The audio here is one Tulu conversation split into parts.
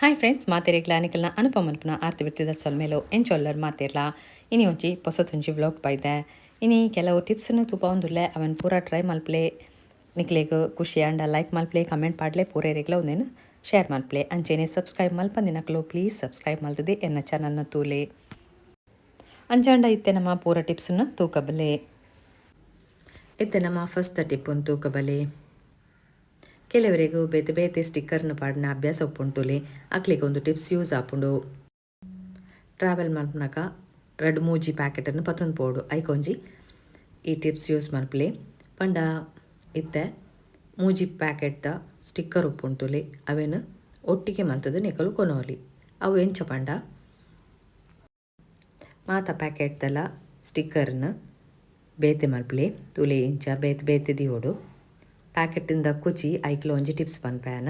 ಹಾಯ್ ಫ್ರೆಂಡ್ಸ್, ಮಾತೆರೆಗ್ಲ ನಿಕಲ್ನ ಅನುಪಮ ಮನ್ಪುನ ಆರ್ತಿ ಬಿರ್ತಿದ ಸೊಲ್ಮೆಲು. ಎಂಚೊಲ್ಲರ್ ಮಾತೆರ್ಲ? ಇನಿ ಒಂಜಿ ಪೊಸತೊಂಜಿ ವ್ಲಾಗ್ ಬೈದೆ. ಇನಿ ಕೆಲವು ಟಿಪ್ಸ್ನು ತೂಪಾವೊಂದುಲ್ಲೆ. ಅವೆನ್ ಪೂರ ಟ್ರೈ ಮಲ್ಪಲೆ. ನಿಕ್ಲೆಗ್ ಖುಷಿ ಆಂಡ ಲೈಕ್ ಮಲ್ಪಲೆ, ಕಮೆಂಟ್ ಪಾಡ್ಲೆ, ಪೂರೆರೆಗ್ಲ ಉಂದೆನ್ ಶೇರ್ ಮಲ್ಪಲೆ. ಅಂಚೆನೆ ಸಬ್ಸ್ಕ್ರೈಬ್ ಮಲ್ಪಂದಿನಕುಲು ಪ್ಲೀಸ್ ಸಬ್ಸ್ಕ್ರೈಬ್ ಮಲ್ತದೆ ಎನ್ನ ಚಾನಲ್ನ ತೂಲೆ. ಅಂಚಾಂಡ ಇತ್ತೆ ನಮ್ಮ ಪೂರ ಟಿಪ್ಸ್ನ ತೂಕಬಲೆ. ಇತ್ತೆ ನಮ್ಮ ಫಸ್ಟ್ ಟಿಪ್ಪನ್ ತೂಕಬಲೆ. ಕೆಲವರಿಗೂ ಬೇತೆ ಬೇತೆ ಸ್ಟಿಕ್ಕರ್ನ ಪಾಡಿನ ಅಭ್ಯಾಸ ಉಪ್ಪುಂಟುಲೆ, ಅಕ್ಲೆಗ್ ಒಂದು ಟಿಪ್ಸ್ ಯೂಸ್ ಆಪುಂಡು. ಟ್ರಾವೆಲ್ ಮಲ್ಪುನಗ ರಡ್ಡ್ ಮೂಜಿ ಪ್ಯಾಕೆಟನ್ನು ಪತ್ತೊಂದು ಪೋಡು. ಐಕೊಂಜಿ ಈ ಟಿಪ್ಸ್ ಯೂಸ್ ಮಲ್ಪಲೆ. ಪಂಡ ಇತ್ತೆ ಮೂಜಿ ಪ್ಯಾಕೆಟ್ದ ಸ್ಟಿಕ್ಕರ್ ಉಪ್ಪುಂಟುಲೆ, ಅವೆನ್ ಒಟ್ಟಿಗೆ ಮಲ್ತದು ನಿಕಲು ಕೊನೊಲಿ. ಅವು ಎಂಚ ಪಂಡ, ಮಾತ ಪ್ಯಾಕೆಟ್ದಲ ಸ್ಟಿಕ್ಕರ್ನ ಬೇತೆ ಮಲ್ಪಲೆ. ತೂಲೆ, ಇಂಚ ಬೇತೆ ಬೇತೆ ದಿವೊಡು. ಪ್ಯಾಕೆಟಿಂದ ಕುಚಿ ಐಕ್ಲ ಒಂಜಿ ಟಿಪ್ಸ್ ಪನ್ಪೆಯಾನ.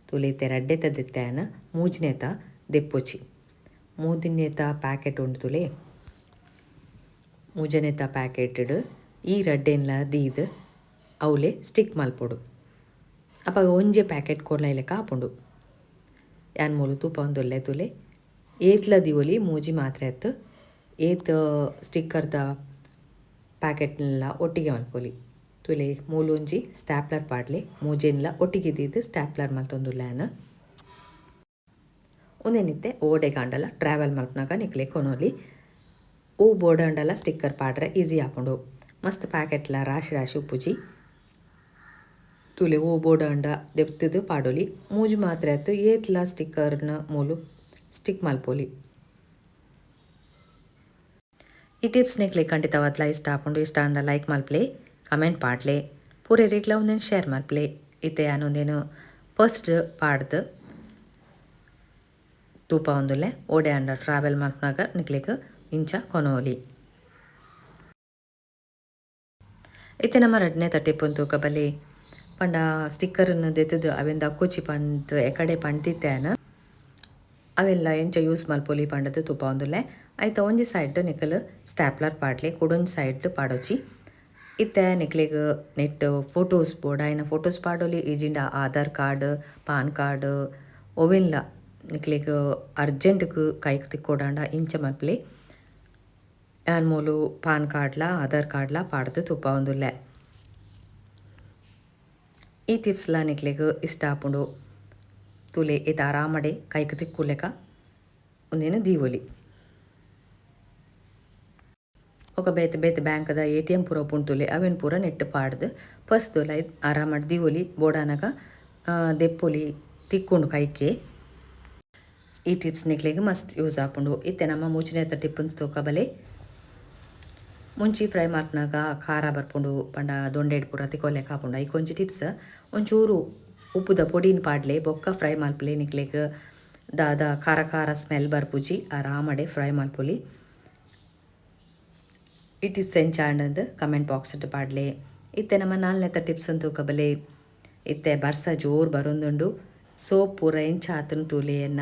ತೂಲೆ, ಇತ್ತೆ ರಡ್ಡೆತ ದೆತ್ತೆನ, ಮೂಜಿನೇತ ದೆಪ್ಪೊಚಿ. ಮೂಜಿನೇತ ಪ್ಯಾಕೆಟ್ ಉಂಡು ತೂಲೆ. ಮೂಜನೇತ ಪ್ಯಾಕೆಟ್ಡ್ ಈ ರಡ್ಡೆನ್ಲ ದೀದ್ ಅವುಲೆ ಸ್ಟಿಕ್ ಮಲ್ಪೊಡು. ಅಪಗ ಒಂಜಿ ಪ್ಯಾಕೆಟ್ ಕೊರ್ನ ಲೆಕ್ಕ ಆಪುಂಡು. ಯಾನ್ ಮೂಲು ತೂಪಾವೊಂದುಲ್ಲೆ, ತೂಲೆ. ಏತ್ಲ ದಿವೊಲಿ, ಮೂಜಿ ಮಾತ್ರ ಅತ್ತ್, ಏತ್ ಸ್ಟಿಕ್ಕರ್ದ ಪ್ಯಾಕೆಟ್ನೆಲ್ಲ ಒಟ್ಟಿಗೆ ಮಲ್ಪೊಲಿ. ತೂಲೆ, ಮೂಲು ಒಂಜಿ ಸ್ಟ್ಯಾಪ್ಲರ್ ಪಾಡ್ಲೆ. ಮೂಜೆನ್ಲ ಒಟ್ಟಿಗೆ ದೀದ್ ಸ್ಟ್ಯಾಪ್ಲರ್ ಮಲ್ತೊಂದುಲ್ಲೆ ಯಾನ್. ಉಂದೆನಿತ್ತೆ ಓಡೆಗಾಂಡಲ ಟ್ರಾವೆಲ್ ಮಲ್ಪುನಗ ನಿಕ್ಲೆ ಕೊನೊಲಿ. ಓ ಬೋಡಾಂಡಲ ಸ್ಟಿಕ್ಕರ್ ಪಾಡ್ರೆ ಈಸಿ ಆಪುಂಡು. ಮಸ್ತ್ ಪ್ಯಾಕೆಟ್ಲ ರಾಶಿ ರಾಶಿ ಉಪ್ಪುಜಿ. ತೂಲೆ, ಓ ಬೋಡಾಂಡ ದೆತ್ತುದು ಪಾಡೊಲಿ. ಮೂಜಿ ಮಾತ್ರ ಅತ್ತ್, ಏತ್ಲ ಸ್ಟಿಕ್ಕರ್ನ ಮೂಲು ಸ್ಟಿಕ್ ಮಲ್ಪೊಲಿ. ಈ ಟಿಪ್ಸ್ ನಿಕ್ಲೆ ಖಂಡಿತವಾದ್ಲ ಇಷ್ಟ ಆಪುಂಡು. ಇಷ್ಟ ಆಂಡ ಲೈಕ್ ಮಲ್ಪಲೆ, ಕಮೆಂಟ್ ಪಾಡ್ಲೆ, ಪೂರೆರೆಗ್ಲ ಉಂದೆನ್ ಶೇರ್ ಮಲ್ಪಲೆ. ಇತ್ತೆ ಯಾನ್ ಉಂದೆನ್ ಫಸ್ಟ್ ಪಾಡ್ದು ತೂಪಾವೊಂದುಲ್ಲೆ. ಓಡೆ ಆಂಡ ಟ್ರಾವೆಲ್ ಮಲ್ಪುನಗ ನಿಕ್ಲೆಗ್ ಇಂಚ ಕೊನೊಲಿ. ಇತ್ತೆ ನಮ್ಮ ರಡ್ಡನೇ ಟಿಪ್ಪುನ್ ತೂಕ ಬಲೆ. ಪಂಡ ಸ್ಟಿಕ್ಕರ್ನ್ ದೆತ್ತುದು ಅವೆನ್ ದಕ್ಕೊಚಿ ಪಂದ್ ಎಕಡೆ ಪಂಡ್ದಿತ್ತೆ. ಅವೆಲ್ಲ ಎಂಚ ಯೂಸ್ ಮಲ್ಪೊಲಿ ಪಂಡದು ತೂಪಾವೊಂದುಲ್ಲೆ. ಐತ ಒಂಜಿ ಸೈಡ್ ನಿಕಲ್ ಸ್ಟ್ಯಾಪ್ಲರ್ ಪಾಡ್ಲೆ, ಕುಡೊಂಜಿ ಸೈಡ್ ಪಾಡೊಚಿ. ಇತ್ತೆ ನಿಕ್ಲೆಗ್ ನೆಟ್ ಫೋಟೋಸ್ ಬೋಡಾಯಿನ ಫೋಟೋಸ್ ಪಾಡೊಲಿ, ಇಜಿಂಡ ಆಧಾರ್ ಕಾರ್ಡ್, ಪಾನ್ ಕಾರ್ಡ್ ಒವೆನ್ಲ ನಿಕ್ಲೆಗ್ ಅರ್ಜೆಂಟ್ಗ್ ಕೈಕ್ ತಿಕ್ಕೊಡಾಂಡ ಇಂಚ ಮಲ್ಪಲೆ. ಯಾನ್ ಮೂಲು ಪಾನ್ ಕಾರ್ಡ್ಲ ಆಧಾರ್ ಕಾರ್ಡ್ಲ ಪಾಡ್ದು ತೂಪಾವೊಂದುಲ್ಲೆ. ಈ ಟಿಪ್ಸ್ಲ ನಿಕ್ಲೆಗ್ ಇಷ್ಟ ಆಪುಂಡು. ತೂಲೆ, ಏತ್ ಆರಾಮಡೆ ಕೈಕ್ ತಿಕ್ಕುಲೆಕ ಉಂದೆನ್ ದೀವೊಲಿ. ಬೊಕ ಬೇತೆ ಬೇತೆ ಬ್ಯಾಂಕ್ದ ಎ.ಟಿ.ಎಂ ಪೂರ ಉಪ್ಪುಂಡು ತೂಲೆ. ಅವೆನ್ ಪೂರ ನೆಟ್ಟ್ ಪಾಡ್ದ್ ಪರ್ಸ್ದ ಉಲಾಯಿ ಆರಾಮಡ್ ದೀವೊಲಿ. ಬೋಡಾನಗ ದೆಪ್ಪೊಲಿ, ತಿಕ್ಕುಂಡು ಕೈಕೆ. ಈ ಟಿಪ್ಸ್ ನಿಕ್ಲೆಗ್ ಮಸ್ತ್ ಯೂಸ್ ಆಪುಂಡು. ಇತ್ತೆ ನಮ್ಮ ಮೂಜಿನೇತ ಟಿಪ್ಪುನ್ ತೂಕ ಬಲೆ. ಮುಂಚಿ ಫ್ರೈ ಮಲ್ಪುನಗ ಖಾರ ಬರ್ಪುಂಡು, ಪಂಡ ದೊಂಡೆಡ್ ಪೂರ ತಿಕ್ಕೊಲೆಕ ಆಪುಂಡು. ಐಕ್ ಒಂಜಿ ಟಿಪ್ಸ್: ಒಂಚೂರು ಉಪ್ಪುದ ಪೊಡಿನ್ ಪಾಡ್ಲೆ, ಬೊಕ್ಕ ಫ್ರೈ ಮಲ್ಪಲೆ. ನಿಕ್ಲೆಗ್ ದಾದ ಖಾರ ಖಾರ ಸ್ಮೆಲ್ ಬರ್ಪುಜಿ, ಆರಾಮಡೆ ಫ್ರೈ ಮಲ್ಪೊಲಿ. ಈ ಟಿಪ್ಸ್ ಎಂಚ ಆಂಡಂದ್ ಕಮೆಂಟ್ ಬಾಕ್ಸ್ ಪಾಡ್ಲೆ. ಇತ್ತೆ ನಮ್ಮ ನಾಲ್ನೇತ ಟಿಪ್ಸ್ ತೂಕ ಬಲೆ. ಇತ್ತೆ ಬರ್ಸ ಜೋರು ಬರೊಂದುಂಡು. ಸೋಪ್ ಪೂರ ಎಂಚ ಆತುಂಡು ತೂಲೆ ಎನ್ನ.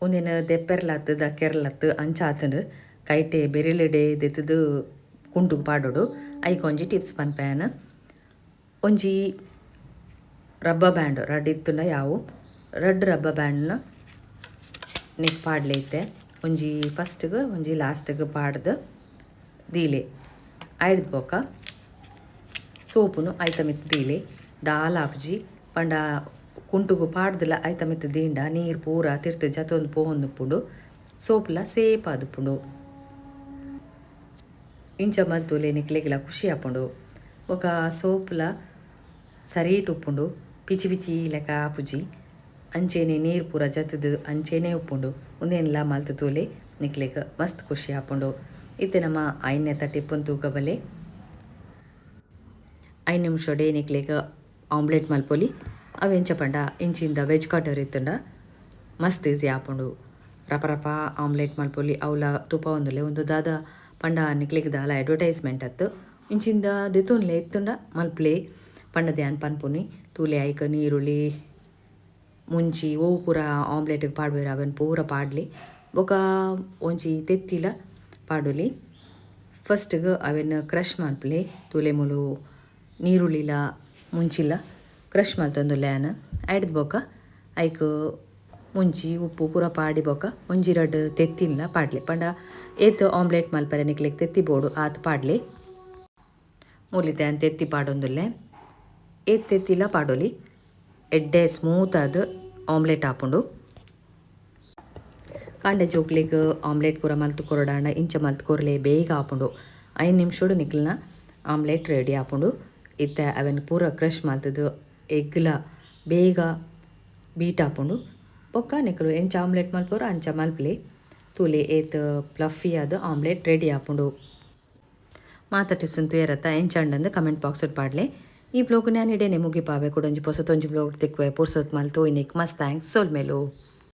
ಉಂದೆನ್ ದೆಪ್ಪೆರ್ಲತ್ ದಕ್ಕೆರ್ಲತ್, ಅಂಚ ಆತುಂಡು. ಕೈಟೆ ಬೆರಿಲೆಡೆ ದೆತ್ತುದು ಕುಂಟುಗು ಪಾಡೊಡು. ಐಕ್ ಒಂಜಿ ಟಿಪ್ಸ್ ಪನ್ಪೆ ಯಾನ್. ಒಂಜಿ ರಬ್ಬರ್ ಬ್ಯಾಂಡ್ ರಡ್ಡ್ ಇತ್ತುಂಡ ಯಾವು. ರಡ್ಡ್ ರಬ್ಬರ್ ಬ್ಯಾಂಡ್ನ ನೆಕ್ ಪಾಡ್ಲೆ. ಇತ್ತೆ ಒಂಜಿ ಫಸ್ಟ್ಗ್, ಒಂಜಿ ಲಾಸ್ಟ್ಗ್ ಪಾಡ್ದು ದೀಲೆ. ಐಡ್ದ್ ಬೊಕ್ಕ ಸೋಪುನು ಐತ ಮಿತ್ತ್ ದೀಲೆ. ದಾಲ ಆಪುಜಿ. ಪಂಡ ಕುಂಟುಗು ಪಾಡ್ದಲ ಐತ ಮಿತ್ತ್ ದೀಂಡ ನೀರು ಪೂರ ತಿರ್ತ್ ಜತೊಂದು ಪೋವೊಂದುಪ್ಪುಂಡು. ಸೋಪುಲ ಸೇಫ್ ಆದುಪ್ಪುಂಡು. ಇಂಚ ಮಲ್ತುಲೆ, ನಿಕ್ಲೆಗ್ಲ ಖುಷಿ ಆಪುಂಡು. ಬೊಕ ಸೋಪುಲ ಸರೀಟ್ ಉಪ್ಪುಂಡು, ಪಿಚಿ ಪಿಚಿ ಲೆಕ ಆಪುಜಿ. ಅಂಚೆನೆ ನೀರು ಪೂರ ಜತ್ತ್‌ದ್ ಅಂಚೆನೆ ಉಪ್ಪುಂಡು. ಉಂದೆನ್ಲ ಮಲ್ತ್ ತೂಲೆ, ನಿಕ್ಲೆಗ್ ಮಸ್ತ್ ಖುಷಿ ಆಪುಂಡು. ಇತ್ತೆ ನಮ ಐನೇತ ಟಿಪ್ಪುನ್ ತೂಕ ಬಲೆ. 5 ನಿಮಿಷೊಡೆ ನಿಕ್ಲೆಗ್ ಆಮ್ಲೆಟ್ ಮಲ್ಪೊಲಿ. ಅವು ಎಂಚ ಪಂಡ, ಇಂಚಿಂದ ವೆಜ್ ಕಟರ್ ಇತ್ತುಂಡ ಮಸ್ತ್ ಈಸಿ ಆಪುಂಡು. ರಪ ರಪ ಆಮ್ಲೆಟ್ ಮಲ್ಪೊಲಿ. ಅವ್ಲ ತೂಪಾವೊಂದುಲ್ಲೆ. ಉಂದು ದಾದ ಪಂಡ ನಿಕ್ಲೆಗ್ ದಾಲ ಅಡ್ವರ್ಟೈಸ್ಮೆಂಟ್ ಅತ್ತು. ಇಂಚಿಂದ ದೆತೊನ್ಲೆ, ಇತ್ತುಂಡ ಮಲ್ಪಲೆ ಪಂಡದ್ ಯಾನ್ ಪನ್ಪುನಿ. ತೂಲೆ, ಐಕ್ ನೀರುಳ್ಳಿ, ಮುಂಚಿ, ಒವು ಪೂರ ಆಮ್ಲೆಟ್ ಪಾಡುವೆರ್ ಅವೆನ್ ಪೂರ ಪಾಡ್ಲೆ. ಬೊಕ ಒಂಜಿ ತೆತ್ತಿಲ ಪಾಡೊಲಿ. ಫಸ್ಟ್‌ಗ್ ಅವೆನ್ ಕ್ರಶ್ ಮಲ್ಪಲೆ. ತೂಲೆ, ಮೂಲು ನೀರುಳ್ಳಿಲ ಮುಂಚಿಲ ಕ್ರಶ್ ಮಲ್ತೊಂದುಲ್ಲೆ ಯಾನ್. ಐಡ್ದ್ ಬೊಕ ಐಕ್ ಮುಂಚಿ ಉಪ್ಪು ಪೂರ ಪಾಡಿ ಬೊಕ ಒಂಜಿ ರಡ್ಡ್ ತೆತ್ತಿನ್ಲ ಪಾಡ್ಲೆ. ಪಂಡ ಏತ್ ಆಮ್ಲೆಟ್ ಮಲ್ಪರೆ ನಿಕ್ಲೆಗ್ ತೆತ್ತಿ ಬೋಡು ಆತ್ ಪಾಡ್ಲೆ. ಮೂಲು ಇತ್ತೆ ಯಾನ್ ತೆತ್ತಿ ಪಾಡೊಂದುಲ್ಲೆ. ಏತ್ ತೆತ್ತಿಲ ಪಾಡೊಲಿ. ಎಡ್ಡೆ ಸ್ಮೂತ್ ಆದ್ ಆಮ್ಲೆಟ್ ಆಪುಂಡು. ಕಾಂಡೆ ಜೋಕ್ಲೆಗ್ ಆಮ್ಲೆಟ್ ಪೂರ ಮಲ್ತ್ ಕೊರೊಡಾಂಡ ಇಂಚ ಮಲ್ತ್ ಕೊರ್ಲೆ, ಬೇಗ ಆಪುಂಡು. 5 ನಿಮಿಷೊಡು ನಿಕ್ಲೆನ ಆಮ್ಲೆಟ್ ರೆಡಿ ಆಪುಂಡು. ಇತ್ತೆ ಅವೆನ್ ಪೂರ ಕ್ರಷ್ ಮಲ್ತುದು ಎಗ್ಲ ಬೇಗ ಬೀಟ್ ಆಪುಂಡು. ಬೊಕ್ಕ ನಿಕುಲು ಎಂಚ ಆಮ್ಲೆಟ್ ಮಲ್ಪೊರ ಅಂಚ ಮಲ್ಪಲೆ. ತೂಲೆ, ಏತ್ ಫ್ಲಫಿ ಆದ್ ಆಮ್ಲೆಟ್ ರೆಡಿ ಆಪುಂಡು. ಮಾತ ಟಿಪ್ಸ್ ತೂಯರತ್ತ, ಎಂಚಾಂಡಂದು ಕಮೆಂಟ್ ಬಾಕ್ಸ್ ಪಾಡ್ಲೆ. ಈ ವ್ಲೋಗ್ ನಾನು ಇಡೇನೆ ಮುಗಿಪಾವೆ. ಕುಡೊಂಜಿ ಪೊಸತೊಂಜಿ ವ್ಲೋಗ್ ತಿಕ್ಕುವೆ. ಪುರ್ಸೊತ್ ಮಲ್ತು ಇನ್ನಿಕ್ ಮಸ್ತ್ thanks, ಸೊಲ್ಮೆಲು.